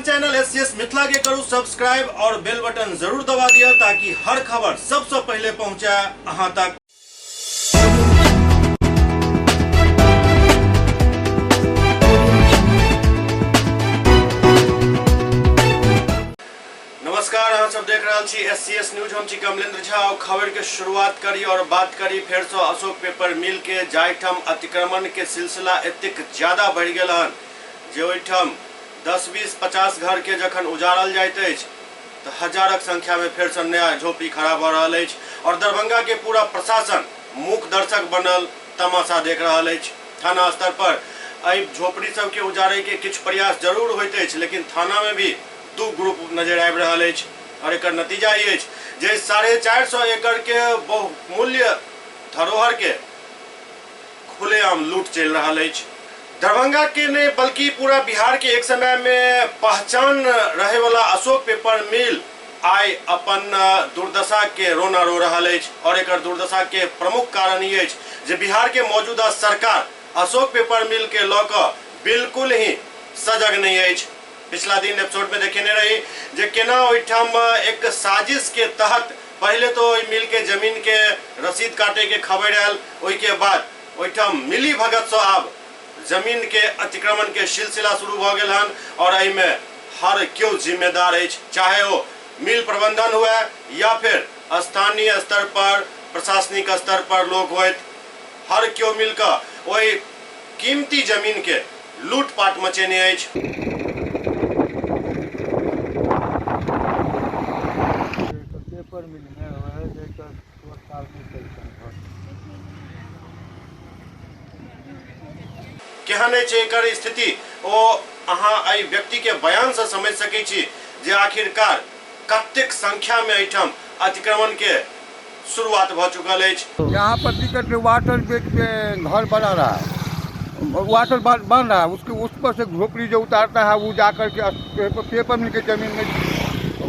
अपन channel S C S Mithila के करू सब्सक्राइब और बेल बटन जरूर दबा दिया ताकि हर खबर सबसे पहले पहुंचे अहां तक। नमस्कार, अहाँ सब देख रहल छी एस सी एस न्यूज। हम छी कमलेंद्र झा और खबर के शुरुआत करी और बात करी फेर से अशोक पेपर मिल के, जाहिठाम अतिक्रमण के सिलसिला एतेक ज्यादा बढ़ि गेल हन जे ओहिठाम 10 20 50 घर के जखन उजाड़ल जाइत अछि तऽ हजारक संख्या में फेर से नया झोपड़ी खड़ा भऽ रहल अछि और दरभंगा के पूरा प्रशासन मूक दर्शक बनल तमाशा देख रहल अछि। थाना स्तर पर एहि झोपड़ी सबके उजाड़े के किछु प्रयास जरूर होइत अछि, लेकिन थाना में भी दू ग्रुप नजर आबि रहल अछि और एकर नतीजा ई अछि जे 450 एकड़ के बहुमूल्य धरोहर के खुलेआम लूट चलि रहल अछि। दरभंगा के नहीं बल्कि पूरा बिहार के एक समय में पहचान रहे वाला अशोक पेपर मिल आइ अपन दुर्दशा के रोना रो रहल अछि और एकर दुर्दशा के प्रमुख कारण ई अछि जे बिहार के मौजूदा सरकार अशोक पेपर मिल के लऽ कऽ बिल्कुल ही सजग नहीं अछि। पिछला दिन एपिसोड में देखेने रही जे केना ओहिठाम एक साजिश के तहत पहले तो ओहि मिल के जमीन के रसीद काटे के खबर आयल, ओहि के बाद ओहिठाम मिली भगत से आब जमीन के अतिक्रमण के सिलसिला शुरू भऽ गेल हन और एहिमे हर केओ जिम्मेदार अछि, चाहे ओ मिल प्रबंधन हुए या फिर स्थानीय स्तर पर प्रशासनिक स्तर पर लोग होइत, हर केओ मिलकर ओहि कीमती जमीन के लूटपाट मचेने अछि। पेपर मिल में वह जेकर साल में चलते हैं। केहन अछि एकर स्थिति ओ अहाँ एहि व्यक्ति के बयान से समझ सकै छी जे आखिरकार कतेक संख्या में एहिठाम अतिक्रमण के शुरुआत भऽ चुकल अछि। यहाँ पर टिकट में वाटर बेड में घर बना रहा है, वाटर बन रहा है, उसके उस पर से झोपड़ी जो उतारता है वो जा करके पेपर मिल के जमीन में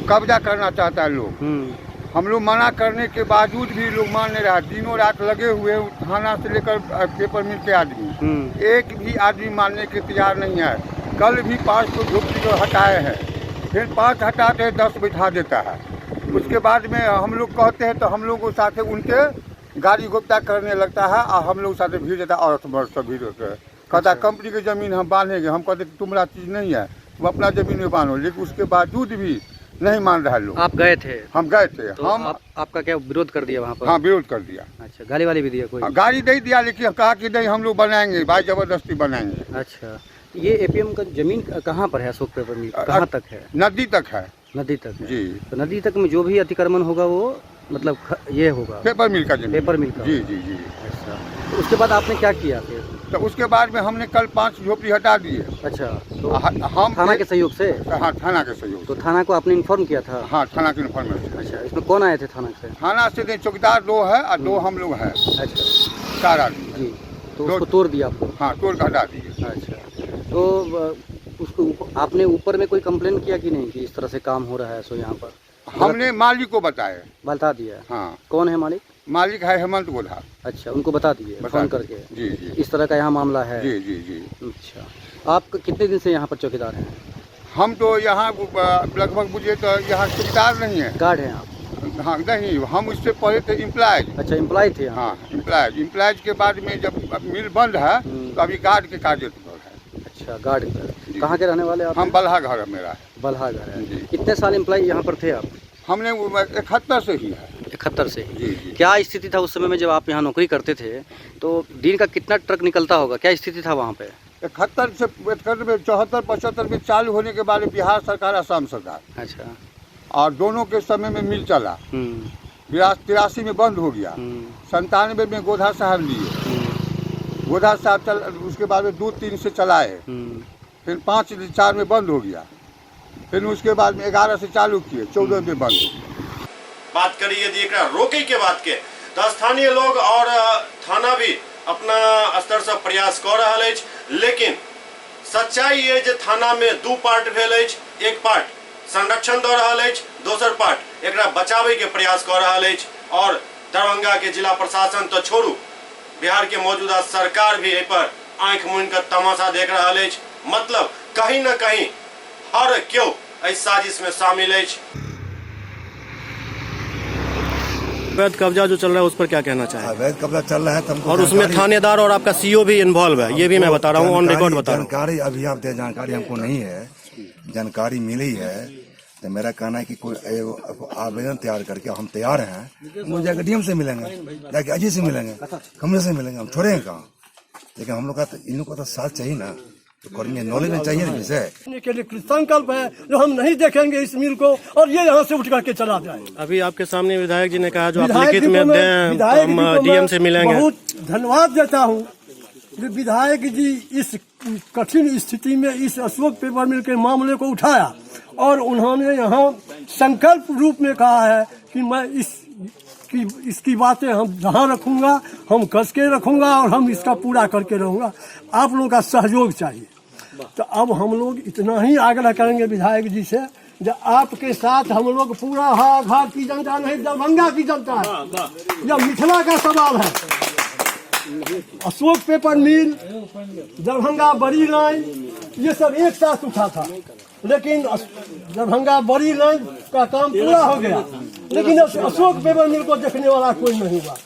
कब्जा करना चाहता है लोग। हम लोग मना करने के बावजूद भी लोग मान नहीं रहा, दिनों रात लगे हुए थाना से लेकर पेपर मिल के आदमी, एक भी आदमी मानने के तैयार नहीं है। कल भी 5 तो झोपड़ी को हटाए हैं, फिर 5 हटाते हैं 10 बैठा देता है। उसके बाद में हम लोग कहते हैं तो हम लोग को साथ उनके गाड़ी गुप्ता करने लगता है और हम लोग साथ भीड़ जाता है, औरत मर्द सब भीड़ होते हैं। कहता है कंपनी की जमीन हम बांधेंगे, हम कहते हैं तुम्हारा चीज़ नहीं है, तुम अपना जमीन में बांधो, लेकिन उसके बावजूद भी नहीं मान रहा लोग। आप गए थे? हम गए थे। तो हम आपका क्या विरोध कर दिया वहाँ पर? हाँ, विरोध कर दिया। अच्छा, गाली वाली भी दिया कोई? हाँ, गाली नहीं दिया, लेकिन कहा कि नहीं हम लोग बनाएंगे भाई, जबरदस्ती बनाएंगे। अच्छा, ये एपीएम का जमीन कहाँ पर है? अशोक पेपर मिल कहाँ तक है? नदी तक है। नदी तक है जी। तो नदी तक में जो भी अतिक्रमण होगा वो मतलब ये होगा पेपर मिल का जमीन। पेपर मिल का। जी जी जी। अच्छा, तो उसके बाद आपने क्या किया फिर? तो उसके बाद में हमने कल 5 झोपड़ी हटा दिए। अच्छा, तो हम थाना के सहयोग से? हाँ, थाना के सहयोग। तो थाना को आपने इन्फॉर्म किया था? हाँ, थाना के इन्फॉर्मेशन। अच्छा, इसमें कौन आए थे थाना से? थाना से नहीं, चौकीदार 2 है और 2 हम लोग हैं। अच्छा। 4 आदमी जी। तो उसको तोड़ दिया आपको? हाँ, तोड़ के हटा दिए। अच्छा, तो उसको आपने ऊपर में कोई कंप्लेन किया कि नहीं कि इस तरह से काम हो रहा है? सो यहाँ पर हमने मालिक को बताया। बता दिया? हाँ। कौन है मालिक? मालिक है हेमंत गोधा। अच्छा, उनको बता दिए फोन करके? जी जी। इस तरह का यहाँ मामला है? जी जी जी। अच्छा, आप कितने दिन से यहाँ पर चौकीदार हैं? हम तो यहाँ लगभग मुझे तो यहाँ चौकीदार नहीं है। गार्ड हैं आप? हाँ, नहीं, हम उससे पहले थे एम्प्लॉयज। अच्छा, एम्प्लॉय थे? हाँ, एम्प्लॉयज। एम्प्लॉयज के बाद में जब मिल बंद है तो अभी गार्ड के कार्य पर है। अच्छा, गार्ड पर। कहाँ के रहने वाले आप? हम बलहा घर है मेरा। बलहा घर है। जी। कितने साल एम्प्लॉय यहाँ पर थे आप? हमने 71 से ही है। 71 से ही? जी जी। क्या स्थिति था उस समय में जब आप यहाँ नौकरी करते थे तो दिन का कितना ट्रक निकलता होगा, क्या स्थिति था वहाँ पे? 71 से 71 में 74 75 में चालू होने के बाद बिहार सरकार असम सरकार। अच्छा। और दोनों के समय में मिल चला। 83 में बंद हो गया। 97 में गोधा साहब लिए। गोधा साहब चल, उसके बाद में 2-3 से चलाए, फिर 5-4 में बंद हो गया, फिर उसके बाद में 11 से चालू किए, 14 में बंद हो गया। बात करी यदि एकरा रोके के बात के तो स्थानीय लोग और थाना भी अपना स्तर से प्रयास कऽ रहल अछि, लेकिन सच्चाई ये जे थाना में 2 पार्ट भेल अछि, एक पार्ट संरक्षण दऽ रहल अछि, दोसर पार्ट एकरा बचाबै के प्रयास कऽ रहल अछि। और दरभंगा के जिला प्रशासन तो छोड़ू, बिहार के मौजूदा सरकार भी एहि पर आँखि मुनि कऽ तमाशा देख रहल अछि। मतलब कहीं न कहीं हर केओ एहि साजिश में शामिल अछि। अवैध कब्जा जो चल रहा है उस पर क्या कहना चाहेंगे? अवैध कब्जा चल रहा है तो हमको और उसमें जानकारी- थानेदार और आपका सीओ भी इन्वॉल्व है, ये भी मैं बता रहा हूँ, ऑन जानकारी- रिकॉर्ड बता रहा हूँ। जानकारी अभी आप दे, जानकारी हमको नहीं है, जानकारी मिली है तो मेरा कहना है कि कोई एगो आवेदन तैयार करके हम तैयार हैं, हम लोग जाकर डीएम से मिलेंगे, जाके अजय से मिलेंगे, कमरे से मिलेंगे, हम छोड़ेंगे कहाँ? लेकिन हम लोग का तो, इन लोग का तो साथ चाहिए ना, तो करेंगे, नॉलेज में चाहिए ना विषय। के लिए कृत संकल्प है जो हम नहीं देखेंगे इस मिल को और ये यहाँ से उठ करके चला जाए। अभी आपके सामने विधायक जी ने कहा जो आप विधायक लिखित जी में को मैं- दें तो विधायक हम जी को डीएम मैं से मिलेंगे। बहुत धन्यवाद देता हूँ कि विधायक जी इस कठिन स्थिति में इस अशोक पेपर मिल के मामले को उठाया और उन्होंने यहाँ संकल्प रूप में कहा है कि मैं इसकी बातें हम जहाँ रखूंगा, हम कस के रखूंगा और हम इसका पूरा करके रहूंगा। आप लोगों का सहयोग चाहिए। तो अब हम लोग इतना ही आग्रह करेंगे विधायक जी से जो आपके साथ हम लोग पूरा हाघाट की जनता नहीं, दरभंगा की जनता है, यह मिथिला का सवाल है। अशोक पेपर मिल, दरभंगा बड़ी लाइन, ये सब एक साथ उठा था, लेकिन दरभंगा बड़ी लाइन का काम पूरा हो गया, लेकिन अशोक पेपर मिल को देखने वाला कोई नहीं हुआ।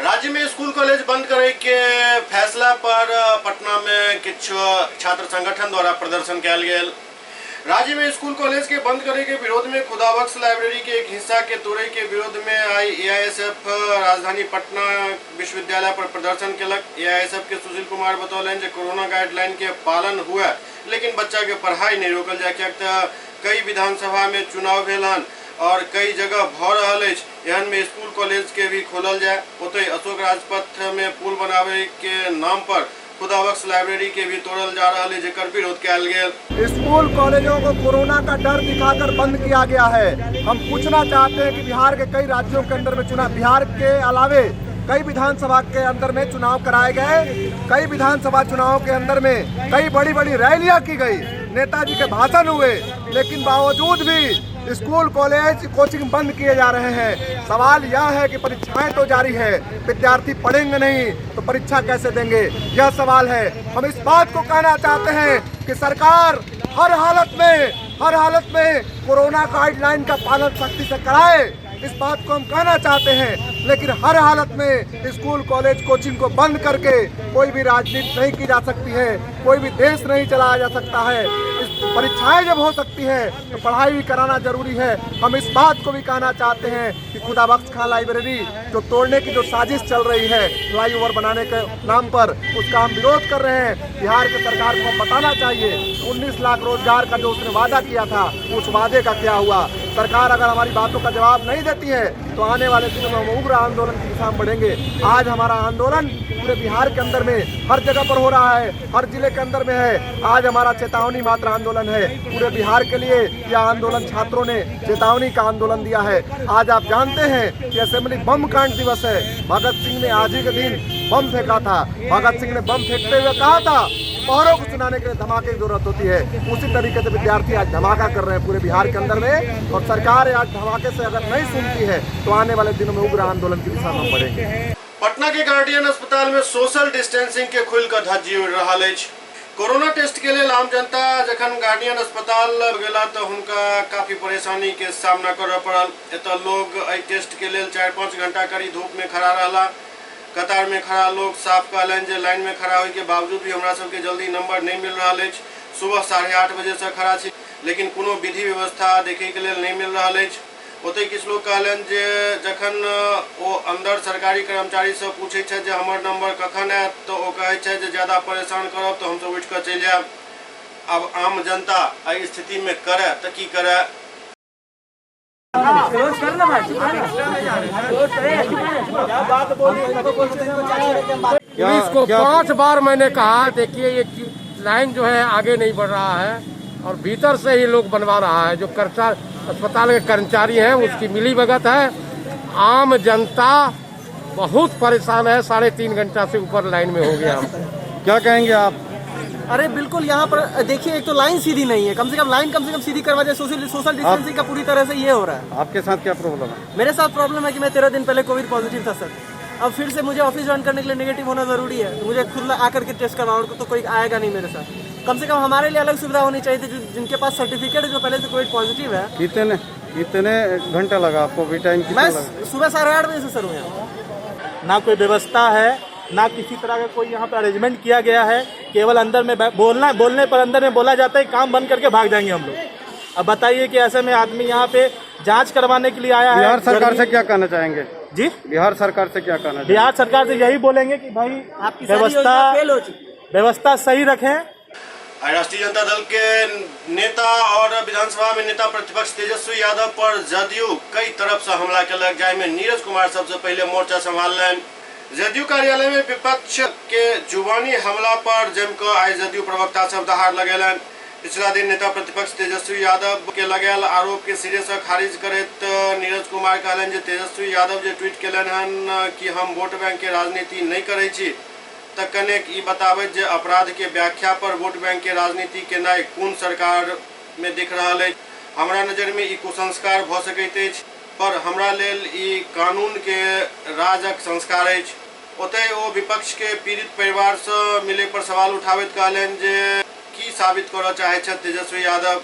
राज्य में स्कूल कॉलेज बंद करे के फैसला पर पटना में किछु छात्र संगठन द्वारा प्रदर्शन कयल गेल। राज्य में स्कूल कॉलेज के बंद करे के विरोध में खुदाबख्श लाइब्रेरी के एक हिस्सा के तोड़े के विरोध में आई एआईएसएफ राजधानी पटना विश्वविद्यालय पर प्रदर्शन केलक। एआईएसएफ के सुशील कुमार बतौलनि जे कोरोना गाइडलाइन के पालन हुए, लेकिन बच्चा के पढ़ाई नहीं रोकल जाए, कियाक तऽ कई विधानसभा में चुनाव भेल हन और कई जगह भऽ रहल अछि, एहन में स्कूल कॉलेज के भी खोलल जाए। ओतहि अशोक राजपथ में पुल बनावे के नाम पर खुदाबख्श लाइब्रेरी के भी तोड़ल जा रहल है, जेकर विरोध कयल गेल। स्कूल कॉलेजों को कोरोना का डर दिखाकर बंद किया गया है। हम पूछना चाहते हैं कि बिहार के कई राज्यों के अंदर में चुनाव, बिहार के अलावे कई विधानसभा के अंदर में चुनाव कराए गए, कई विधानसभा चुनाव के अंदर में कई बड़ी-बड़ी रैलियां की गई, नेताजी के भाषण हुए, लेकिन बावजूद भी स्कूल कॉलेज कोचिंग बंद किए जा रहे हैं। सवाल यह है कि परीक्षाएं तो जारी है, विद्यार्थी पढ़ेंगे नहीं तो परीक्षा कैसे देंगे, यह सवाल है। हम इस बात को कहना चाहते हैं कि सरकार हर हालत में कोरोना गाइडलाइन का पालन सख्ती से कराए, इस बात को हम कहना चाहते हैं। लेकिन हर हालत में स्कूल कॉलेज कोचिंग को बंद करके कोई भी राजनीति नहीं की जा सकती है, कोई भी देश नहीं चलाया जा सकता है। इस परीक्षाएं जब हो सकती है तो पढ़ाई भी कराना जरूरी है। हम इस बात को भी कहना चाहते हैं कि खुदाबख्श खां लाइब्रेरी जो तोड़ने की जो साजिश चल रही है फ्लाईओवर बनाने के नाम पर, उसका हम विरोध कर रहे हैं। बिहार की सरकार को बताना चाहिए 19 लाख रोजगार का जो उसने वादा किया था, उस वादे का क्या हुआ। सरकार अगर हमारी बातों का जवाब नहीं देती है तो आने वाले दिनों में हम उग्र आंदोलन की दिशा में बढ़ेंगे। आज हमारा आंदोलन पूरे बिहार के अंदर में हर जगह पर हो रहा है, हर जिले के अंदर में है। आज हमारा चेतावनी मात्र आंदोलन है, पूरे बिहार के लिए यह आंदोलन छात्रों ने चेतावनी का आंदोलन दिया है। आज आप जानते हैं कि असेंबली बम कांड दिवस है। भगत सिंह ने आज ही के दिन बम फेंका था। भगत सिंह ने बम फेंकते हुए कहा था पहरों को सुनाने के लिए धमाके की जरूरत होती है। उसी तरीके से विद्यार्थी आज धमाका कर रहे हैं पूरे बिहार के अंदर में, और सरकार आज धमाके से अगर नहीं सुनती है तो आने वाले दिनों में उग्र आंदोलन की दिशा में हम बढ़ेंगे। पटना के गार्डियन अस्पताल में सोशल डिस्टेंसिंग के खुलकर धज्जी उड़ रहा है। कोरोना टेस्ट के लिए आम जनता जखन गार्डियन अस्पताल गेला तो हुनका काफी परेशानी के सामना करय पड़ल। एतऽ लोग एहि टेस्ट के लेल 4-5 घंटा करीब धूप में खड़ा रहला। कतार में खड़ा लोग साफ कहलनि जे लाइन में खड़ा होय के बावजूद भी हमरा सबके जल्दी नंबर नहीं मिल रहा अछि। सुबह 8:30 बजे से खड़ा छी, लेकिन कोनो विधि व्यवस्था देखे के लेल नहीं मिल रहा अछि। ओतहि किछु लोग कहलनि जे जखन ओ अंदर सरकारी कर्मचारी से पूछै छै जे हमर नंबर कखन आयत, तो ओ कहै छै जे ज्यादा परेशान करब तो हमसब उठि कऽ चलि जायब। अब आम जनता एहि स्थिति में करे तो की करे। पुलिस को 5 बार मैंने कहा, देखिए ये लाइन जो है आगे नहीं बढ़ रहा है और भीतर से ही लोग बनवा रहा है। जो अस्पताल के कर्मचारी हैं उसकी मिली भगत है। आम जनता बहुत परेशान है। 3.5 घंटा से ऊपर लाइन में हो गया हमको। क्या कहेंगे आप? अरे बिल्कुल, यहाँ पर देखिए एक तो लाइन सीधी नहीं है, कम से कम लाइन कम से कम सीधी करवा जाए। सोशल डिस्टेंसिंग का पूरी तरह से ये हो रहा है। आपके साथ क्या प्रॉब्लम है? मेरे साथ प्रॉब्लम है कि मैं 13 दिन पहले कोविड पॉजिटिव था सर। अब फिर से मुझे ऑफिस ज्वाइन करने के लिए नेगेटिव होना जरूरी है, तो मुझे खुद आकर के टेस्ट करवाना, तो कोई आएगा नहीं मेरे साथ। कम से कम हमारे लिए अलग सुविधा होनी चाहिए थी, जिनके पास सर्टिफिकेट है, जो पहले से कोविड पॉजिटिव है। कितने कितने घंटा लगा आपको अभी टाइम कितना मैं लगा? सुबह 8:30 बजे से सर हूँ यहाँ। ना कोई व्यवस्था है, ना किसी तरह का कोई यहाँ पे अरेंजमेंट किया गया है। केवल अंदर में बोलना, बोलने पर अंदर में बोला जाता है काम बंद करके भाग जाएंगे हम लोग। अब बताइए कि ऐसे में आदमी यहाँ पे जांच करवाने के लिए आया है। बिहार सरकार से क्या कहना चाहेंगे? जी, बिहार सरकार से क्या कहना चाहेंगे? बिहार सरकार से यही बोलेंगे कि भाई आपकी सारी योजना फेल हो चुकी है। व्यवस्था सही रखें। आइ राष्ट्रीय जनता दल के नेता और विधानसभा में नेता प्रतिपक्ष तेजस्वी यादव पर जदयू कई तरफ से हमला केलक, जाहिमे नीरज कुमार सबसे पहले मोर्चा संभाललनि। जदयू कार्यालय में विपक्ष के जुबानी हमला पर जमिकऽ आइ जदयू प्रवक्ता सब दहाड़ लगेलनि। पिछला दिन नेता प्रतिपक्ष तेजस्वी यादव के लगायल आरोप के सिरे से खारिज करैत नीरज कुमार कहलनि जे तेजस्वी यादव जे ट्वीट केलनि हन कि हम वोट बैंक के राजनीति नहि करै छी, तऽ कनेक ई बताबैत जे अपराध के व्याख्या पर वोट बैंक के राजनीति केनाइ कोन सरकार में दिख रहल अछि। हमरा नजर में ई कुसंस्कार भऽ सकैत अछि, पर हमरा लेल ई कानून के राजक संस्कार अछि। ओतहि ओ विपक्ष के पीड़ित परिवार से मिले पर सवाल उठाबैत कहलनि जे की साबित करऽ चाहै छथि तेजस्वी यादव।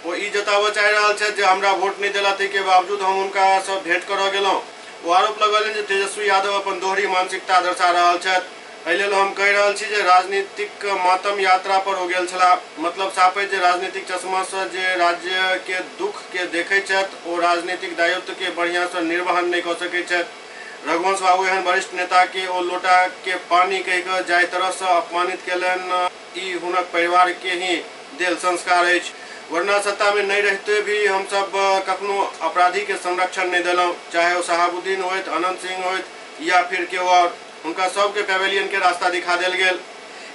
ओ ई जताबऽ चाहि रहल छथि जे हमरा वोट नहि देला ताहिके बावजूद हम हुनका से भेंट करऽ गेलहुँ। ओ आरोप लगौलनि जे तेजस्वी यादव अपन दोहरी मानसिकता दर्शा रहल छथि। एहि लेल हम कहि रहल छी जे राजनीतिक मातम यात्रा पर ओ गेल छलाह। मतलब साफ अछि जे राजनीतिक चश्मा से जे राज्य के दुख के देखैत छथि ओ राजनीतिक दायित्व के बढ़िया से निर्वहन नहि कऽ सकैत छथि। रघुवंश बाबू एहन वरिष्ठ नेता के ओ लोटा के पानी कहि कऽ जाहि तरह से अपमानित केलनि, ई हुनक परिवार के ही देल संस्कार अछि। वरना सत्ता में नहीं रहते भी हम सब कखनो अपराधी के संरक्षण नहीं देलहुँ, चाहे वो शहाबुद्दीन होइत, अनंत सिंह होइत या फिर केओ और। हुनका सबके पैवेलियन के रास्ता दिखा देल गेल।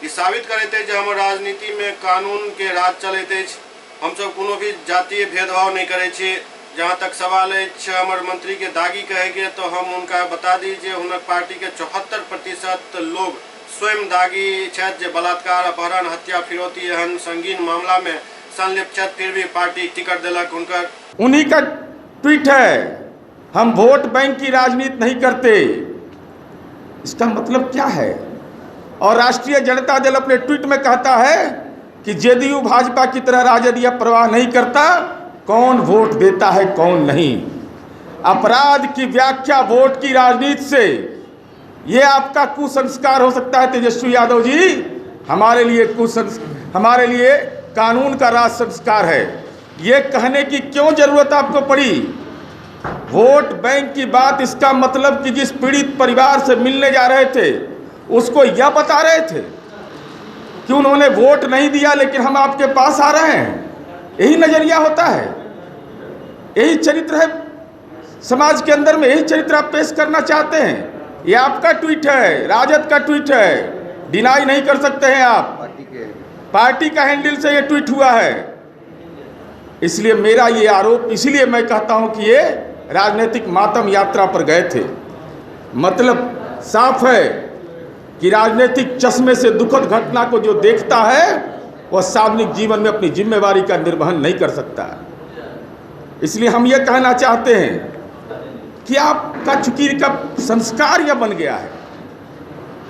ई साबित करैत अछि जे हमर राजनीति में कानून के राज चलैत अछि। हमसब कोनो भी जातीय भेदभाव नहीं करै छी। जहाँ तक सवाल अछि हमर मंत्री के दागी कहे के, तो हम हुनका बता दी जे हुनक पार्टी के 74% लोग स्वयं दागी छथि जे बलात्कार, अपहरण, हत्या, फिरौती एहन संगीन मामला में संलिप्त छथि, फिर भी पार्टी टिकट देलक हुनकर। उन्हीं का ट्वीट है, हम वोट बैंक की राजनीति नहीं करते। इसका मतलब क्या है? और राष्ट्रीय जनता दल अपने ट्वीट में कहता है कि जेडीयू भाजपा की तरह राजद यह परवाह नहीं करता कौन वोट देता है कौन नहीं। अपराध की व्याख्या वोट की राजनीति से, ये आपका कुसंस्कार हो सकता है तेजस्वी यादव जी। हमारे लिए हमारे लिए कानून का राज संस्कार है। ये कहने की क्यों जरूरत आपको पड़ी? वोट बैंक की बात, इसका मतलब कि जिस पीड़ित परिवार से मिलने जा रहे थे उसको यह बता रहे थे कि उन्होंने वोट नहीं दिया लेकिन हम आपके पास आ रहे हैं। यही नजरिया होता है, यही चरित्र है समाज के अंदर में, यही चरित्र आप पेश करना चाहते हैं। ये आपका ट्वीट है, राजद का ट्वीट है, डिनाई नहीं कर सकते हैं आप। पार्टी का हैंडल से ये ट्वीट हुआ है। इसलिए मेरा ये आरोप, इसलिए मैं कहता हूं कि ये राजनीतिक मातम यात्रा पर गए थे। मतलब साफ है कि राजनीतिक चश्मे से दुखद घटना को जो देखता है वह सार्वजनिक जीवन में अपनी जिम्मेवारी का निर्वहन नहीं कर सकता। इसलिए हम ये कहना चाहते हैं कि आपका चूंकि का संस्कार यह बन गया है,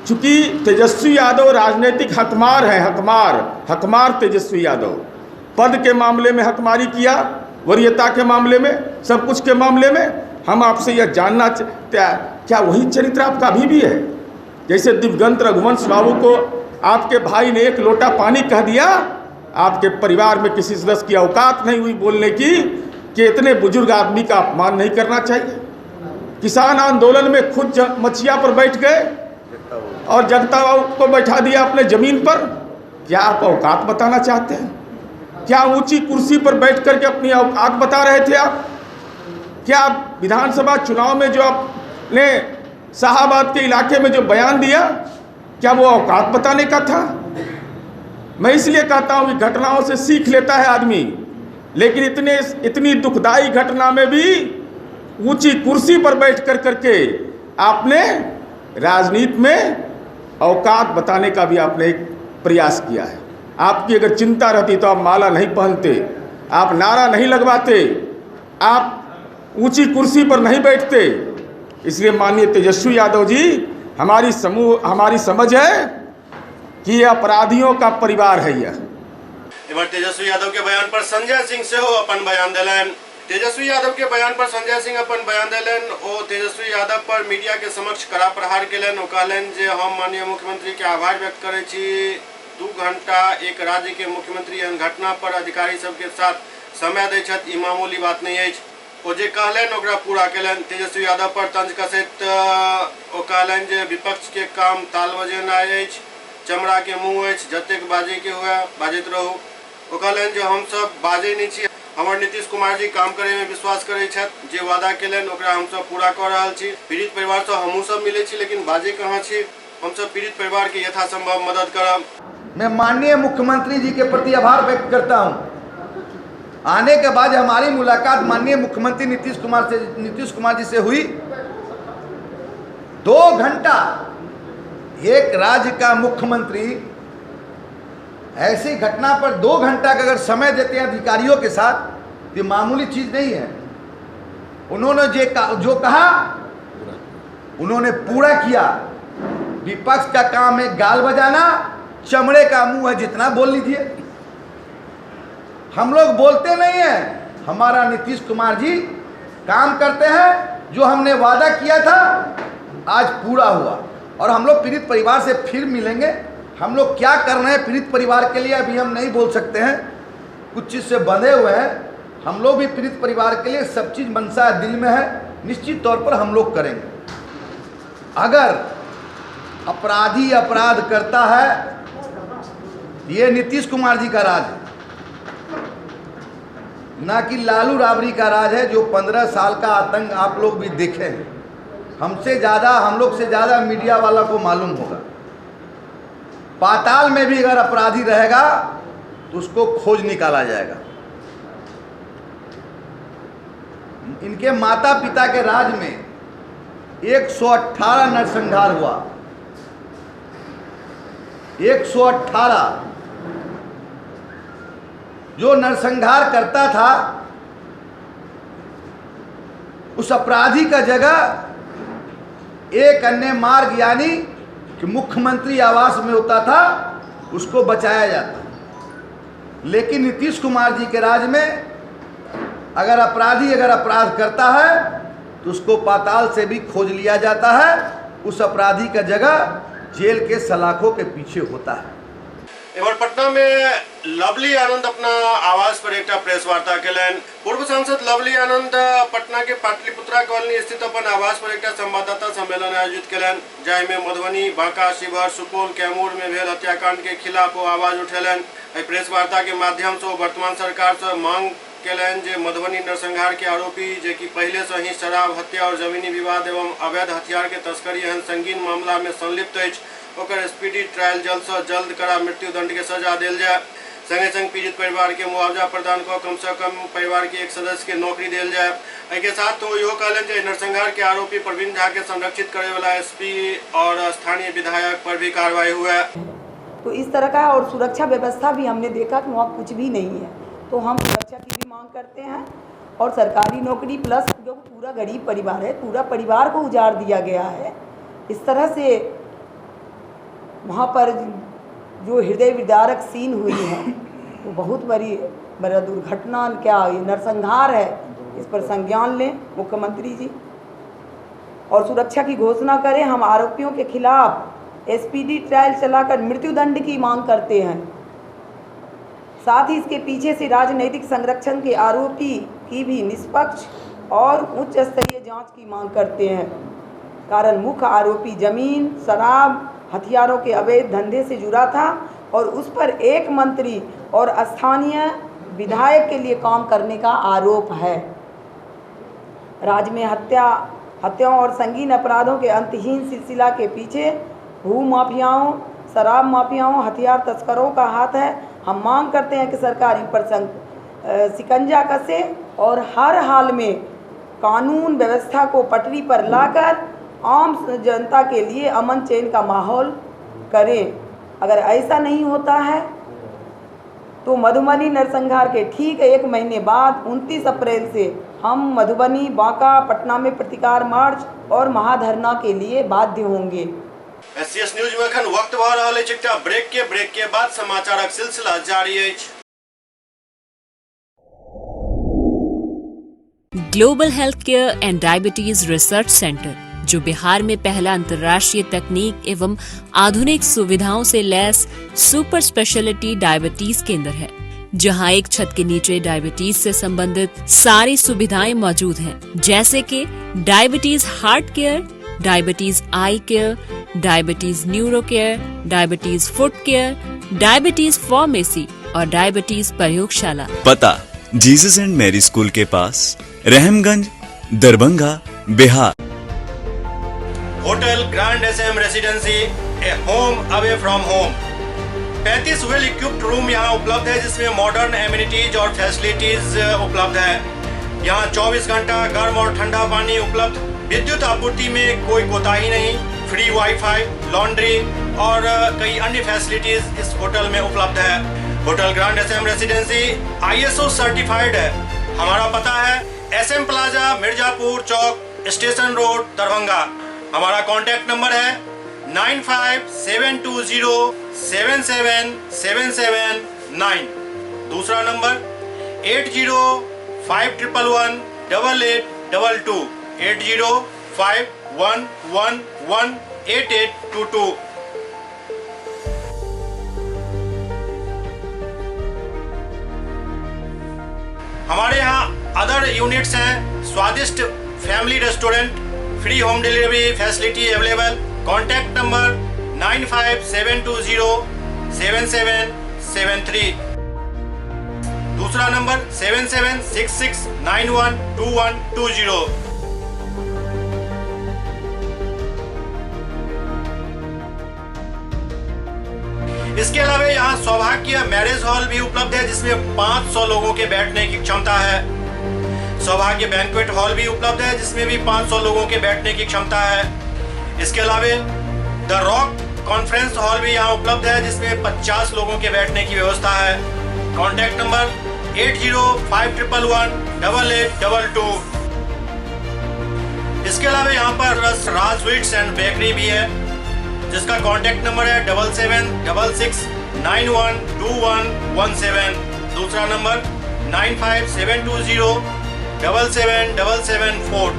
चूंकि तेजस्वी यादव राजनीतिक हकमार हैं, हकमार, हकमार तेजस्वी यादव पद के मामले में हकमारी किया, वरीयता के मामले में, सब कुछ के मामले में। हम आपसे यह जानना क्या वही चरित्र आपका अभी भी है? जैसे दिवंगत रघुवंश बाबू को आपके भाई ने एक लोटा पानी कह दिया, आपके परिवार में किसी सदस्य की औकात नहीं हुई बोलने की कि इतने बुजुर्ग आदमी का अपमान नहीं करना चाहिए। किसान आंदोलन में खुद मछिया पर बैठ गए और जगता बाबू को बैठा दिया अपने ज़मीन पर। क्या आप औकात बताना चाहते हैं? क्या ऊंची कुर्सी पर बैठ करके अपनी औकात बता रहे थे आप? क्या आप विधानसभा चुनाव में जो आपने शाहाबाद के इलाके में जो बयान दिया, क्या वो औकात बताने का था? मैं इसलिए कहता हूँ कि घटनाओं से सीख लेता है आदमी, लेकिन इतनी दुखदाई घटना में भी ऊंची कुर्सी पर बैठ कर करके आपने राजनीति में औकात बताने का भी आपने एक प्रयास किया है। आपकी अगर चिंता रहती तो आप माला नहीं पहनते, आप नारा नहीं लगवाते, आप ऊंची कुर्सी पर नहीं बैठते। इसलिए माननीय तेजस्वी यादव जी, हमारी समझ है कि यह अपराधियों का परिवार है। यह एम्हर तेजस्वी यादव के बयान पर संजय सिंह सेहो अपन बयान देलनि। तेजस्वी यादव के बयान पर संजय सिंह अपन बयान देलनि। ओ तेजस्वी यादव पर मीडिया के समक्ष कड़ा प्रहार केलनि। ओ कहलनि जे हम माननीय मुख्यमंत्री के आभार व्यक्त करै छी। 2 घंटा एक राज्य के मुख्यमंत्री एहन घटना पर अधिकारी सबके साथ समय दै छथि, ई मामूली बात नहीं अछि। ओ जे कहलनि ओकरा पूरा केलनि। तेजस्वी यादव पर तंज कसैत ओ कहलनि जे विपक्ष के काम ताल बजेनाइ अछि, चमड़ा के मुँह अछि, जतेक बाजे के हुए बाजैत रहू। ओ कहलनि जे हमसब बाजै नहि छी, हमर नीतीश कुमार जी काम करे में विश्वास करै छथि, जे वादा केलनि ओकरा हमसब पूरा कऽ रहल छी। पीड़ित परिवार से हमहूँ सब मिलै छी, लेकिन बाजै कहाँ छी। हमसब पीड़ित परिवार के यथासंभव मदद करब। मैं माननीय मुख्यमंत्री जी के प्रति आभार व्यक्त करता हूँ। आने के बाद हमारी मुलाकात माननीय मुख्यमंत्री नीतीश कुमार जी से हुई। 2 घंटा एक राज्य का मुख्यमंत्री ऐसी घटना पर 2 घंटा का अगर समय देते हैं अधिकारियों के साथ, तो ये मामूली चीज़ नहीं है। उन्होंने जो कहा उन्होंने पूरा किया। विपक्ष का काम है गाल बजाना, चमड़े का मुंह है, जितना बोल लीजिए। हम लोग बोलते नहीं हैं, हमारा नीतीश कुमार जी काम करते हैं। जो हमने वादा किया था आज पूरा हुआ। और हम लोग पीड़ित परिवार से फिर मिलेंगे। हम लोग क्या कर रहे हैं पीड़ित परिवार के लिए अभी हम नहीं बोल सकते हैं, कुछ चीज़ से बंधे हुए हैं। हम लोग भी पीड़ित परिवार के लिए सब चीज़ मनसा दिल में है, निश्चित तौर पर हम लोग करेंगे। अगर अपराधी अपराध करता है, ये नीतीश कुमार जी का राज है, ना कि लालू राबड़ी का राज है, जो 15 साल का आतंक आप लोग भी देखे हैं। हमसे ज़्यादा, हम लोग से ज़्यादा मीडिया वाला को मालूम होगा। पाताल में भी अगर अपराधी रहेगा तो उसको खोज निकाला जाएगा। इनके माता पिता के राज में 118 नरसंहार हुआ, 118। जो नरसंहार करता था उस अपराधी का जगह एक अन्य मार्ग यानी कि मुख्यमंत्री आवास में होता था, उसको बचाया जाता। लेकिन नीतीश कुमार जी के राज में अगर अपराधी अगर अपराध करता है तो उसको पाताल से भी खोज लिया जाता है। उस अपराधी का जगह जेल के सलाखों के पीछे होता है। एम्हर पटना में लवली आनंद अपना आवास पर एकटा प्रेस वार्ता केलनि। पूर्व सांसद लवली आनंद पटना के पाटलिपुत्रा कॉलोनी स्थित अपन आवास पर एकटा संवाददाता सम्मेलन आयोजित केलनि, जाहिमे मधुबनी, बांका, शिवहर, सुपौल, कैमूर में भेल हत्याकांड के खिलाफ ओ आवाज उठेलनि। एहि प्रेस वार्ता के माध्यम से ओ वर्तमान सरकार से मांग केलनि जे मधुबनी नरसंहार के आरोपी, जे कि पहले से ही शराब, हत्या और जमीनी विवाद एवं अवैध हथियार के तस्करी एहन संगीन मामला में संलिप्त अछि, ओकर स्पीडी ट्रायल जल्द से जल्द करा मृत्युदंड के सजा देल जाए। संगे संग पीड़ित परिवार के मुआवजा प्रदान कऽ कम से कम परिवार के एक सदस्य के नौकरी देल जाए। एहिके साथ तो इहो कहलनि जे नरसंहार के आरोपी प्रवीण झा के संरक्षित करे वाला एसपी और स्थानीय विधायक पर भी कार्रवाई हुए। तो इस तरह का और सुरक्षा व्यवस्था भी हमने देखा कि वहाँ कुछ भी नहीं है, तो हम सुरक्षा की भी मांग करते हैं। और सरकारी नौकरी प्लस जो पूरा गरीब परिवार है, पूरा परिवार को उजाड़ दिया गया है। इस तरह से वहाँ पर जो हृदय विदारक सीन हुई है वो बहुत बड़ी बड़ा दुर्घटना, क्या ये नरसंहार है, इस पर संज्ञान लें मुख्यमंत्री जी और सुरक्षा की घोषणा करें। हम आरोपियों के खिलाफ एसपीडी ट्रायल चलाकर मृत्युदंड की मांग करते हैं। साथ ही इसके पीछे से राजनीतिक संरक्षण के आरोपी की भी निष्पक्ष और उच्च स्तरीय जांच की मांग करते हैं। कारण मुख्य आरोपी जमीन, शराब, हथियारों के अवैध धंधे से जुड़ा था और उस पर एक मंत्री और स्थानीय विधायक के लिए काम करने का आरोप है। राज्य में हत्याओं और संगीन अपराधों के अंतहीन सिलसिला के पीछे भू माफियाओं, शराब माफियाओं, हथियार तस्करों का हाथ है। हम मांग करते हैं कि सरकार इन पर शिकंजा कसे और हर हाल में कानून व्यवस्था को पटरी पर लाकर आम जनता के लिए अमन चैन का माहौल करें। अगर ऐसा नहीं होता है तो मधुबनी नरसंहार के ठीक 1 महीने बाद 29 अप्रैल से हम मधुबनी, बांका, पटना में प्रतिकार मार्च और महाधरना के लिए बाध्य होंगे। एससीएस न्यूज में अखन वक्त भ रहल अछि एकटा ब्रेक के बाद समाचारक सिलसिला जारी अछि। Global health care and diabetes research centre, जो बिहार में पहला अंतर्राष्ट्रीय तकनीक एवं आधुनिक सुविधाओं से लैस सुपर स्पेशलिटी डायबिटीज केंद्र है, जहां एक छत के नीचे डायबिटीज से संबंधित सारी सुविधाएं मौजूद हैं, जैसे कि diabetes heart care, diabetes eye care, diabetes neuro care, diabetes foot care, diabetes pharmacy और डायबिटीज प्रयोगशाला। पता जीसस एंड मैरी स्कूल के पास, Rahamganj, Darbhanga, Bihar. Hotel grand S M residency, a home away from home. 35 well equipped room यहाँ उपलब्ध है, जिसमें modern amenities और facilities उपलब्ध है। यहाँ 24 घंटा गर्म और ठंडा पानी उपलब्ध, विद्युत आपूर्ति में कोई कोताही नहीं, फ्री वाईफाई, लॉन्ड्री और कई अन्य फैसिलिटीज इस होटल में उपलब्ध है। Hotel grand S M residency ISO certified है। हमारा पता है एस एम प्लाजा, मिर्जापुर चौक, स्टेशन रोड, दरभंगा। हमारा कॉन्टैक्ट नंबर है 9572077779। दूसरा नंबर 805111 8822, 8051118822। हमारे यहाँ अदर यूनिट्स हैं, स्वादिष्ट family restaurant, free home delivery facility available. Contact number 9572077773। दूसरा नंबर 7766912120। इसके अलावा यहाँ सौभाग्य मैरिज हॉल भी उपलब्ध है, जिसमें 500 लोगों के बैठने की क्षमता है। सौभाग्य बैंक्वेट हॉल भी उपलब्ध है, जिसमें भी 500 लोगों के बैठने की क्षमता है। इसके अलावा the rock conference hall भी यहाँ उपलब्ध है, जिसमें 50 लोगों के बैठने की व्यवस्था है। Contact number 805111 8822। इसके अलावा यहाँ पर राज स्वीट्स एंड बेकरी भी है, जिसका कॉन्टैक्ट नंबर है 7766912117। दूसरा नंबर 9572077774।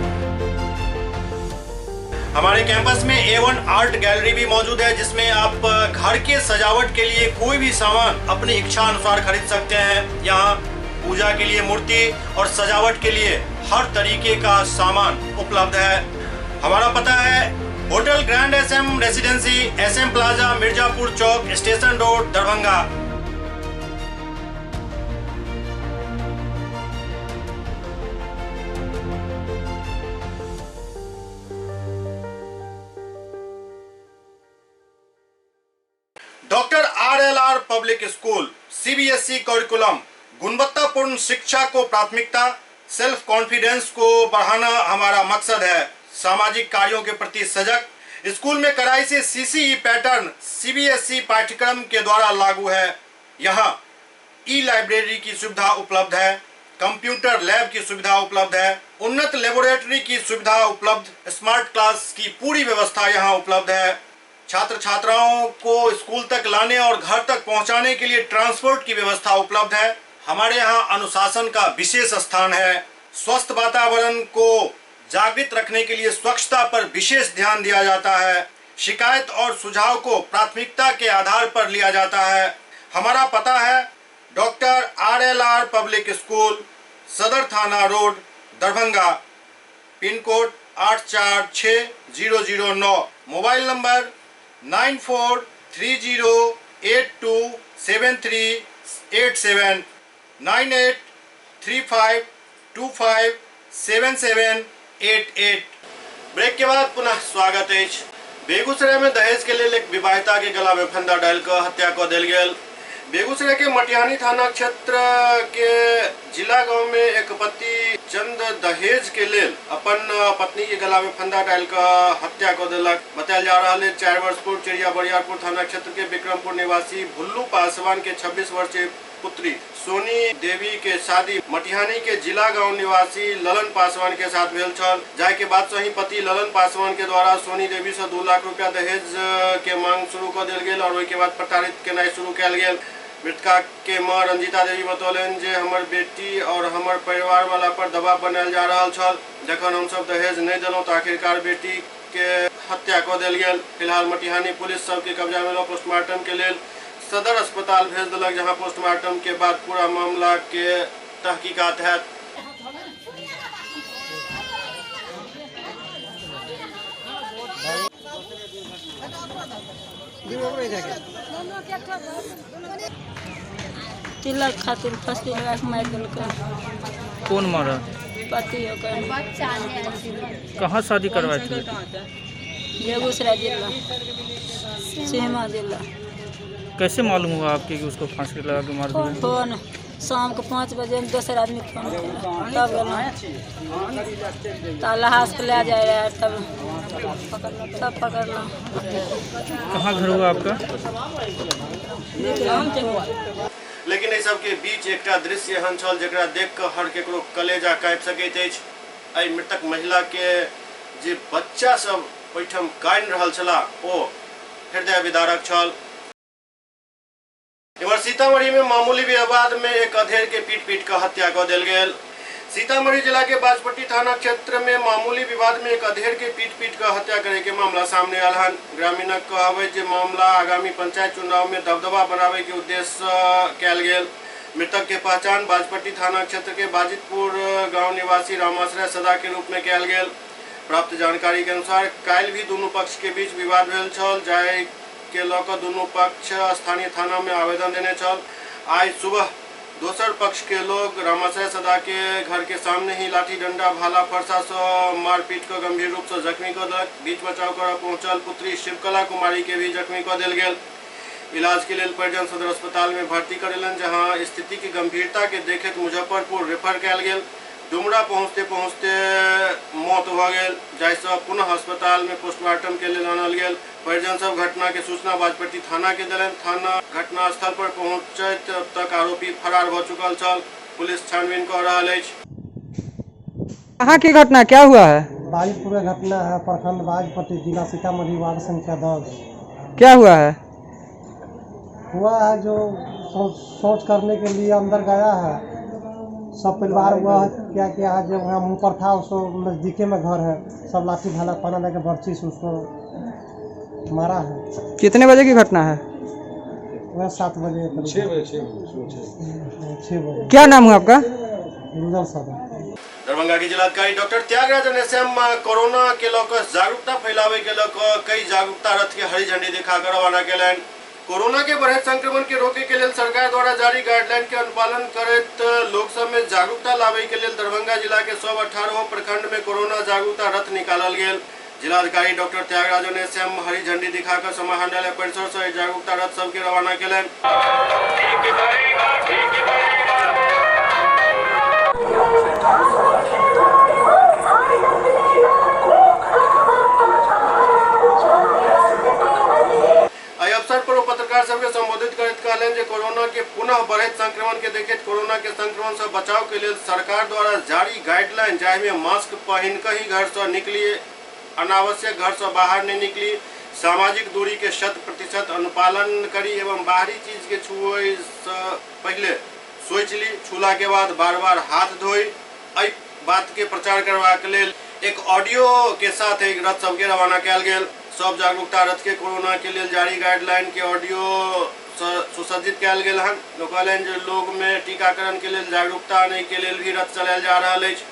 हमारे कैंपस में A1 art gallery भी मौजूद है, जिसमें आप घर के सजावट के लिए कोई भी सामान अपनी इच्छा अनुसार खरीद सकते हैं। यहाँ पूजा के लिए मूर्ति और सजावट के लिए हर तरीके का सामान उपलब्ध है। हमारा पता है hotel grand S M residency, S M plaza, Mirzapur Chowk, station road, Darbhanga. Doctor R L R public school, CBSE curriculum, गुणवत्तापूर्ण शिक्षा को प्राथमिकता, सेल्फ कॉन्फिडेंस को बढ़ाना हमारा मकसद है। सामाजिक कार्यों के प्रति सजग, स्कूल में कड़ाई से सीसीई पैटर्न सीबीएसई पाठ्यक्रम के द्वारा लागू है। यहाँ ई लाइब्रेरी की सुविधा उपलब्ध है, कंप्यूटर लैब की सुविधा उपलब्ध है, उन्नत लेबोरेटरी की सुविधा उपलब्ध, स्मार्ट क्लास की पूरी व्यवस्था यहाँ उपलब्ध है। छात्र छात्राओं को स्कूल तक लाने और घर तक पहुँचाने के लिए ट्रांसपोर्ट की व्यवस्था उपलब्ध है। हमारे यहाँ अनुशासन का विशेष स्थान है। स्वस्थ वातावरण को जागृत रखने के लिए स्वच्छता पर विशेष ध्यान दिया जाता है। शिकायत और सुझाव को प्राथमिकता के आधार पर लिया जाता है। हमारा पता है doctor R L R public school, Sadar थाना road, Darbhanga, pin code 846009। Mobile number 9430827387, 9835257788। Break के बाद पुनः स्वागत है। बेगूसराय में दहेज के लिए एक विवाहिता के गला में फंदा डालकर हत्या कर दिल गेल। बेगूसराय के मटिहानी थाना क्षेत्र के जिला गांव में एक पति चंद दहेज के लेल अपन पत्नी के गला में फंदा डालकर हत्या कर दिलक। बतायल जा रहा है 4 वर्ष पूर्व चिड़िया बरियारपुर थाना क्षेत्र के विक्रमपुर निवासी भुल्लू पासवान के 26 वर्षीय पुत्री सोनी देवी के शादी मटिहानी के जिला गांव निवासी ललन पासवान के साथ भेल छल। जाय के बाद से ही पति ललन पासवान के द्वारा सोनी देवी से 2 लाख रुपया दहेज के मांग शुरू कर दिल गेल और ओहि के बाद प्रताड़ित केनाइ शुरू कयल गेल। मृतका के मां रंजीता देवी बतौलनि जे हमर बेटी और हमर परिवार वाला पर दबाव बनायल जा रहल छल। जखन हमसब दहेज नहि देलहुं तऽ आखिरकार बेटी के हत्या कऽ देल गेल। फिलहाल मटिहानी पुलिस सबके कब्जा में लऽ पोस्टमार्टम के लेल सदर अस्पताल भेज देलक, जहां पोस्टमार्टम के बाद पूरा मामला के तहकीकात हैत। तिलक खातिर फांसी लगा के मारि देलकै। कौन मारा? पति ओकर। कहाँ शादी करवाए थे? बेगूसराय जिला, सीमा जिला। कैसे मालूम हुआ आपके कि उसको फांसी लगा के मार दिया? फोन शाम के 5 बजे में दोसर आदमी फोन तब गेलहुँ, तब लहास के ले जाए रहे, तब पकड़लहुँ। कहाँ घर हुआ आपका? लेकिन एहि सबके बीच एकटा दृश्य एहन छल जकरा देख कऽ हर केकरो कलेजा काँपि सकैत अछि। एहि मृतक महिला के जे बच्चा सब ओहिठाम कानि रहल छलाह ओ हृदय विदारक छल। इम्हर सीतामढ़ी में मामूली विवाद में एक अधेड़ के पीट पीट कऽ हत्या कऽ देल गेल। सीतामढ़ी जिला के बाजपट्टी थाना क्षेत्र में मामूली विवाद में एक अधेड़ के पीट पीट कऽ हत्या करे के मामला सामने आयल हन। ग्रामीणक कहब जे मामला आगामी पंचायत चुनाव में दबदबा बनावे के उद्देश्य से कयल गेल। मृतक के पहचान बाजपट्टी थाना क्षेत्र के बाजितपुर गांव निवासी रामाश्रय सदा के रूप में कयल गेल। प्राप्त जानकारी के अनुसार काल्हि भी दुनू पक्ष के बीच विवाद भेल छल, जाहि के लऽ कऽ दुनू पक्ष स्थानीय थाना में आवेदन देने छल। आइ सुबह दोसर पक्ष के लोग रामाश्रय सदा के घर के सामने ही लाठी डंडा भाला फरसा से मारपीट कऽ गंभीर रूप से जख्मी कऽ देलक। बीच बचाव करऽ पहुंचल पुत्री शिवकला कुमारी के भी जख्मी कऽ देल गेल। इलाज के लेल परिजन सदर अस्पताल में भर्ती करेलनि, जहां स्थिति की गंभीरता के देखैत मुजफ्फरपुर रेफर कयल गेल। डुमरा पहुँचते पहुँचते मौत भऽ गेल, जाहिसँ पुनः अस्पताल में पोस्टमार्टम के लेल आनल गेल। परिजन सब घटना के सूचना बाजपट्टी थाना के देलनि। थाना घटनास्थल पर पहुँचैत तक आरोपी फरार भऽ चुकल छल। पुलिस छानबीन कऽ रहल अछि। कहाँ की घटना क्या हुआ है? बाजीपुर घटना है, प्रखंड बाजपट्टी, जिला सीतामढ़ी, वार्ड संख्या 10। क्या हुआ है? हुआ है जो शौच करने के लिए अंदर गया है, सब परिवार हुआ है, क्या क्या है, जो वहाँ मुँह पर था उसको नज़दीके में घर है, सब लाठी भाला पाना लेके बर्ची से उसको मारा है। कितने बजे की घटना है? वह 7 बजे। 6 बजे। 6 बजे। क्या नाम हुआ आपका? रुदल सदा। दरभंगा के जिलाधिकारी डॉक्टर त्यागराजन एसएम कोरोना के लऽ कऽ जागरूकता फैलावे के लऽ कऽ कई जागरूकता रथ के हरी झंडी दिखाकर रवाना केलनि। कोरोना के बढ़ैत संक्रमण के रोके के लेल सरकार द्वारा जारी गाइडलाइन के अनुपालन करैत लोक सब में जागरूकता लावे के लेल दरभंगा जिला के सब 18 प्रखंड में कोरोना जागरूकता रथ निकालल गेल। जिलाधिकारी डॉक्टर त्यागराजन एसएम हरी झंडी दिखाकर समाहरणालय परिसर से जागरूकता रथ सबके रवाना केलनि। एहि अवसर पर ओ पत्रकार सबके संबोधित करैत कहलनि जे कोरोना के पुनः बढ़ैत संक्रमण के देखैत कोरोना के संक्रमण से बचाव के लेल सरकार द्वारा जारी गाइडलाइन जाहि में मास्क पहिन कऽ ही घर से निकली, अनावश्यक घर से बाहर नहीं निकली, सामाजिक दूरी के 100% अनुपालन करी एवं बाहरी चीज के छुए से पहले सोचि ली, छूला के बाद बार बार हाथ धोई। एहि बात के प्रचार करबाक लेल एक ऑडियो के साथ एक रथ सबके रवाना कयल गेल। सब जागरूकता रथ के कोरोना के लेल जारी गाइडलाइन के ऑडियो सुसज्जित कयल गेल हन। लोक कहलनि जे लोग में टीकाकरण के लेल जागरूकता आनै के लेल भी रथ चलायल जा रहल अछि।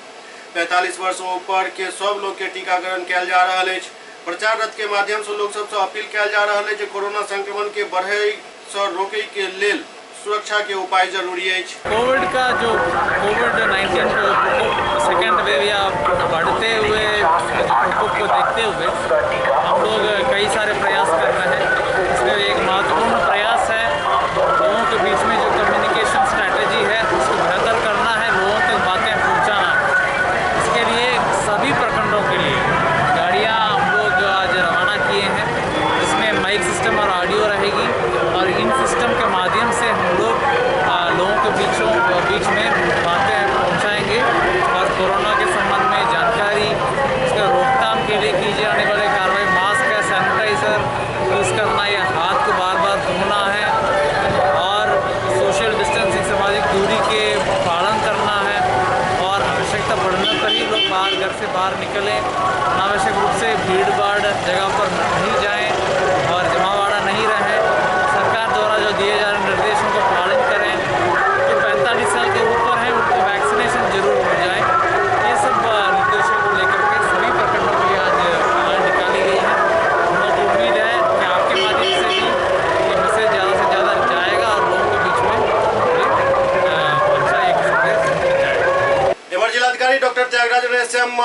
45 वर्ष ऊपर के सब लोग के टीकाकरण कयल जा रहल अछि। प्रचार रथ के माध्यम से लोग सबसे अपील कयल जा रहल अछि जे कोरोना संक्रमण के बढ़े से रोके के लेल सुरक्षा के उपाय जरूरी अछि। कोविड का जो कोविड-19 को सेकेंड वेव या बढ़ते हुए प्रकोप को देखते हुए हम लोग कई सारे प्रयास कर रहे हैं। इसमें एक महत्वपूर्ण प्रयास है लोगों के बीच में जो कम्युनिकेशन स्ट्रैटेजी है उसको बेहतर करना है, लोगों तक बातें पहुंचाना है। इसके लिए सभी प्रखंडों के लिए गाड़ियाँ हम लोग आज रवाना किए हैं, जिसमें माइक सिस्टम और ऑडियो रहेगी और इन सिस्टम के माध्यम से हम लोग लोगों के बीच में बातें पहुंचाएंगे और कोरोना के संबंध में जानकारी, उसका रोकथाम के लिए की जाने वाले कार्रवाई, बाहर घर से बाहर निकलें, अनावश्यक रूप से भीड़ भाड़ जगह पर नहीं जाएं और जमावाड़ा नहीं रहें। सरकार द्वारा जो दिए जा रहे निर्देशों का पालन करें। जो 45 साल के ऊपर हैं उनको वैक्सीनेशन जरूर हो जाए। ये सब निर्देशों को लेकर के सभी प्रखंडों के लिए आज मार्च निकाली गई है। हम लोग को उम्मीद है कि आपके माध्यम से भी ये मैसेज ज़्यादा से ज़्यादा जाएगा और लोगों के बीच में ये अच्छा एक संदेश जाएगा। एम्हर जिलाधिकारी डॉक्टर त्यागराजन एसएम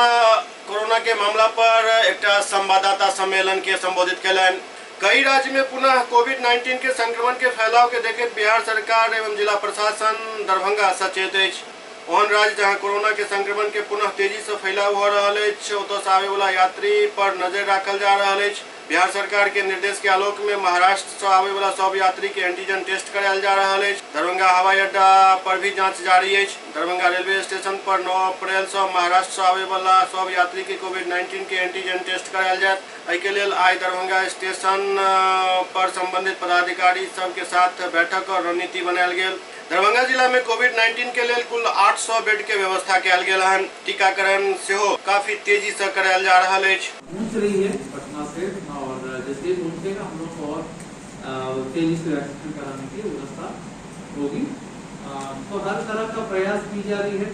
कोरोना के मामला पर एकटा संवाददाता सम्मेलन के संबोधित कयलनि। कई राज्य में पुनः कोविड-19 के संक्रमण के फैलाव के देखैत बिहार सरकार एवं जिला प्रशासन दरभंगा सचेत अछि। ओहन राज्य जहां कोरोना के संक्रमण के पुनः तेजी से फैलाव हो रहल अछि, ओतय से आबय वाला यात्री पर नजर राखल जा रहल अछि। बिहार सरकार के निर्देश के आलोक में महाराष्ट्र से आबय वाला सब यात्री के एंटीजन टेस्ट करायल जा रहल अछि। दरभंगा हवाई अड्डा पर भी जांच जारी अछि। दरभंगा रेलवे स्टेशन पर 9 अप्रैल से महाराष्ट्र से आबय वाला सब यात्री के कोविड-19 के एंटीजन टेस्ट करायल जायत। एहि के लेल आइ दरभंगा स्टेशन पर संबंधित पदाधिकारी सबके साथ बैठक और रणनीति बनायल गेल। दरभंगा जिला में कोविड-19 के लेल कुल 800 बेड के व्यवस्था कयल गेल हन। टीकाकरण सेहो काफी तेजी से करायल जा रहल अछि। पहुँच रही है पटना से और जैसे ही पहुँचेगा हम लोग को और तेजी से वैक्सीन कराने की व्यवस्था होगी। तो हर तरह का प्रयास की जा रही है।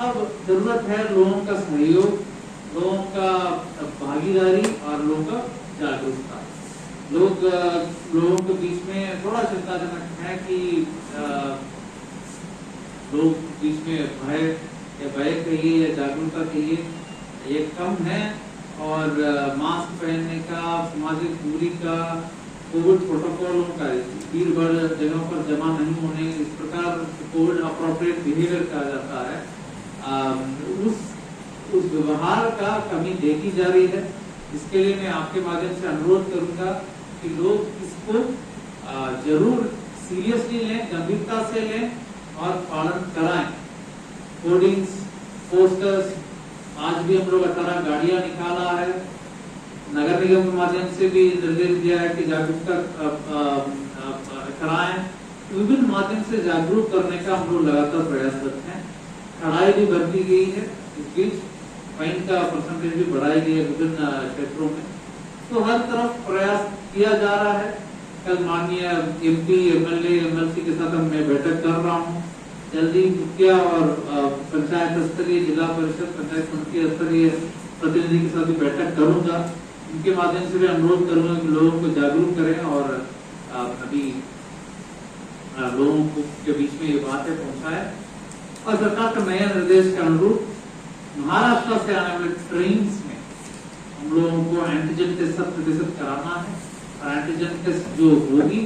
अब जरूरत है लोगों का सहयोग, लोगों का भागीदारी और लोगों का जागरूकता। लोगों के बीच में थोड़ा चिंताजनक है कि लोग बीच में भय या भय कहिए या जागरूकता कहिए ये कम है और मास्क पहनने का, सामाजिक दूरी का, कोविड प्रोटोकॉलों का, भीड़ भाड़ जगहों पर जमा नहीं होने, इस प्रकार कोविड अप्रोप्रिएट बिहेवियर कहा जाता है, उस व्यवहार का कमी देखी जा रही है। इसके लिए मैं आपके माध्यम से अनुरोध करूंगा कि लोग इसको जरूर सीरियसली लें, गंभीरता से लें और पालन कराएं। होर्डिंग्स, पोस्टर्स, आज भी हम लोग 18 गाड़ियां निकाला है। नगर निगम के माध्यम से भी निर्देश दिया है कि जागरूकता कराएं। विभिन्न माध्यम से जागरूक करने का हम लोग लगातार प्रयासरत हैं। कड़ाई भी बरती गई है, इस बीच फाइन का परसेंटेज भी बढ़ाई गई है विभिन्न क्षेत्रों में। तो हर तरफ प्रयास किया जा रहा है। कल माननीय एमपी, एमएलए, एमएलसी के साथ मैं बैठक कर रहा हूँ। जल्दी मुखिया और पंचायत स्तरीय, जिला परिषद, पंचायत समिति स्तरीय प्रतिनिधि के साथ भी बैठक करूंगा। उनके माध्यम से भी अनुरोध करूंगा कि लोगों को जागरूक करें और अभी लोगों को के बीच में ये बातें पहुंचाएं। और सरकार का नया निर्देश के अनुरूप महाराष्ट्र से आने वाले ट्रेन में हम लोगों को एंटीजन टेस्ट 100% कराना है और एंटीजन टेस्ट जो होगी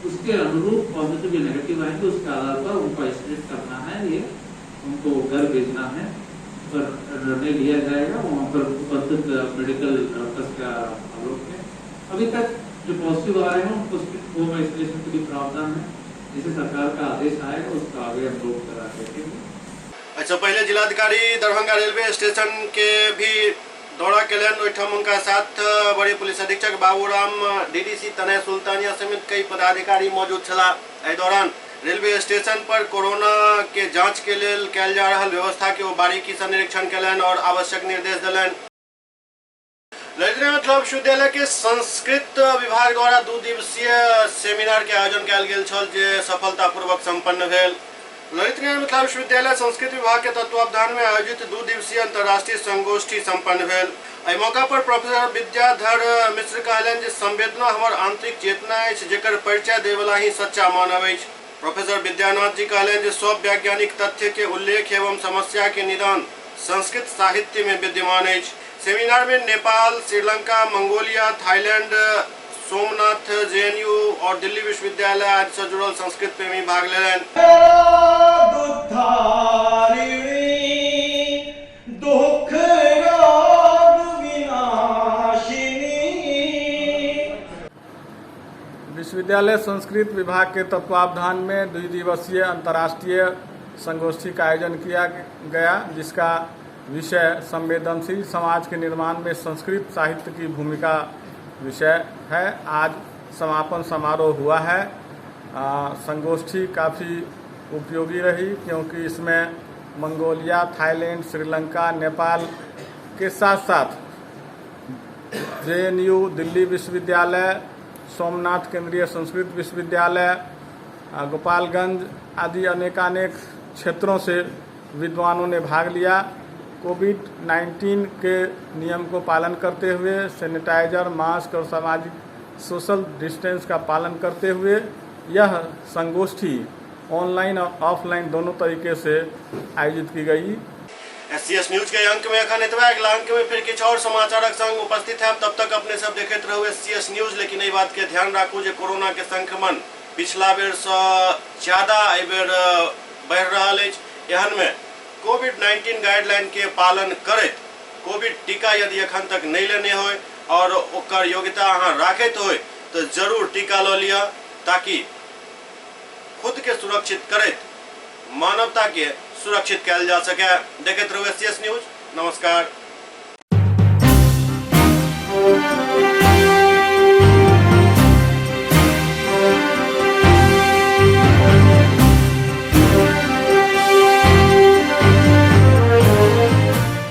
उसके अनुरूप पॉजिटिव या नेगेटिव आएंगे उसके आधार पर उनको आइसोलेट करना है, ये उनको घर भेजना है पर निर्णय लिया जाएगा। वहाँ पर उपस्थित मेडिकल डॉक्टर्स का आलोक में अभी तक जो पॉजिटिव आ रहे हैं उनको होम आइसोलेशन के भी प्रावधान है। जिसे सरकार का आदेश आएगा उसका आगे हम लोग करा देंगे। अच्छा, पहले जिलाधिकारी दरभंगा रेलवे स्टेशन के भी दौरा केलनि। ओहिठाम हुनका साथ वरीय पुलिस अधीक्षक बाबूराम, डीडीसी तनय सुल्तानिया समेत कई पदाधिकारी मौजूद छलाह। एहि दौरान रेलवे स्टेशन पर कोरोना के जांच के लेल कयल जा रहल व्यवस्था के ओ बारीकी से निरीक्षण केलनि और आवश्यक निर्देश देलनि। ललित मिथिला विश्वविद्यालय के संस्कृत विभाग द्वारा 2 दिवसीय सेमिनार के आयोजन कयल गेल छल जे सफलतापूर्वक संपन्न भेल। ललित मिथिला विश्वविद्यालय संस्कृत विभाग के तत्वावधान में आयोजित 2 दिवसीय अंतर्राष्ट्रीय संगोष्ठी संपन्न भेल। एहि मौका पर प्रोफेसर विद्याधर मिश्र कहलनि जे संवेदना हमर आंतरिक चेतना अछि जेकर परिचय देवला ही सच्चा मानव अछि। प्रोफेसर विद्यानाथ जी कहलनि जे सब वैज्ञानिक तथ्य के उल्लेख एवं समस्या के निदान संस्कृत साहित्य में विद्यमान अछि। सेमिनार में Nepal, Sri Lanka, Mongolia, Thailand, Somnath, JNU और दिल्ली विश्वविद्यालय आदि से जुड़ल संस्कृत प्रेमी भाग लेलनि। विश्वविद्यालय संस्कृत विभाग के तत्वावधान में 2 दिवसीय अंतर्राष्ट्रीय संगोष्ठी का आयोजन किया गया, जिसका विषय संवेदनशील समाज के निर्माण में संस्कृत साहित्य की भूमिका विषय है। आज समापन समारोह हुआ है। संगोष्ठी काफ़ी उपयोगी रही क्योंकि इसमें मंगोलिया, थाईलैंड, श्रीलंका, नेपाल के साथ साथ जेएनयू, दिल्ली विश्वविद्यालय, सोमनाथ केंद्रीय संस्कृत विश्वविद्यालय, गोपालगंज आदि अनेकानेक क्षेत्रों से विद्वानों ने भाग लिया। कोविड-19 के नियम को पालन करते हुए सैनिटाइजर, मास्क और सामाजिक सोशल डिस्टेंस का पालन करते हुए यह संगोष्ठी ऑनलाइन और ऑफलाइन दोनों तरीके से आयोजित की गई। एससीएस न्यूज के अंक में एखन एतबा। अगला अंक में फिर किछु और समाचारक संग उपस्थित है। तब तक अपने सब देखैत रहू एससीएस न्यूज। लेकिन एहि बात के ध्यान राखू जे कोरोना के संक्रमण पिछला बेर से ज्यादा एहि बेर बढ़ि रहल अछि। एहन में कोविड-19 गाइडलाइन के पालन करैत कोविड टीका यदि एखन तक नहीं लेने होय और ओकर योग्यता अहाँ राखैत होय तो जरूर टीका लऽ लिअ, ताकि खुद के सुरक्षित करैत मानवता के सुरक्षित कयल जा सके। देखैत रहू एससीएस न्यूज। नमस्कार।